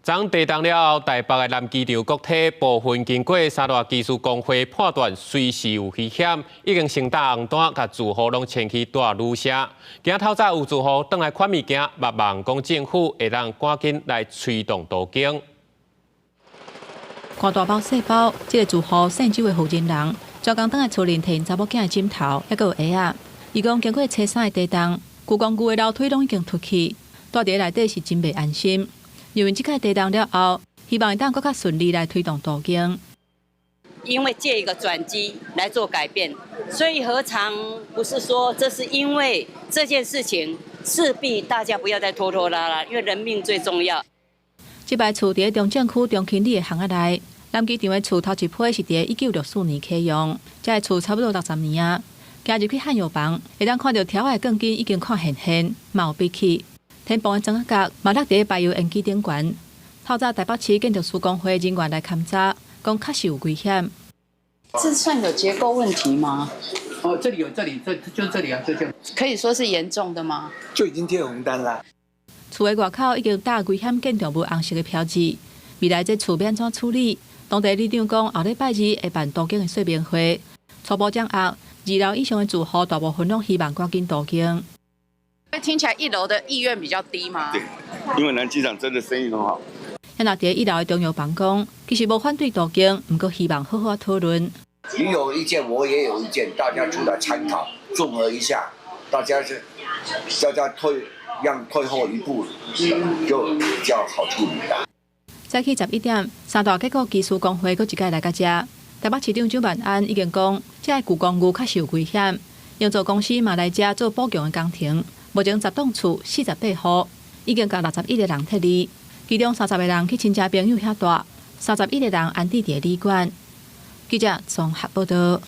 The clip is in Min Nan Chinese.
昨地動了後，台北的南機場國體部分經過三大機師公會判斷隨時有危險，已經先打紅單，共住戶攏遷去蹛旅社。今透早有住戶轉來款物件，嘛望講政府會當趕緊來催動都更。看大包細包，這个住戶姓周的負責人，專工轉來厝裡提查某囝的枕頭，猶閣有鞋仔。伊講經過初三的地動，舊公寓的樓梯攏已經脫去，蹛佇內底是真袂安心。認為這擺地動了後，希望會當閣較順利來推動都更。因為借一個轉機來做改變，所以何嘗不是說這是因為這件事情勢必大家不要再拖拖拉拉，因為人命最重要。這擺厝佇中正區中興里的巷仔內，南機場的厝頭一批是佇1964年啟用，這个厝差不多60年啊。行入去漢藥房，會當看著柱仔的鋼筋已經看現現，嘛有逼去。天棚的磚仔角嘛落佇排油煙機頂懸。透早台北市建築師公會人員來勘查，講確實有危險。這算有結構問題嗎？哦，這裡有，這裡，這就這裡啊，就這樣。可以說是嚴重的嗎？就已經貼紅單啦。厝的外口已經打危險建築物紅色的標誌，未來這厝欲按怎處理？當地里長講，後禮拜二會辦都更的說明會，初步掌握二樓以上的住戶大部分攏希望趕緊都更。聽起來一樓的意願比較低嗎？對，因為南機場真的生意很好。若佇一樓的中藥房講，其實無反對都更，毋過希望好好討論。你有意見，我也有意見，大家出來參考，綜合一下，大家是大家退讓退後一步，就比較好處理啦。早起11點，三大結構機師公會閣一擺來到遮，台北市長蔣萬安已經講，這个舊公寓確實有危險，營造公司嘛來遮做補強的工程。目前10棟厝48戶，已經共61個人撤離，其中30個人去親戚朋友遐蹛，31個人安置佇旅館。記者綜合報道。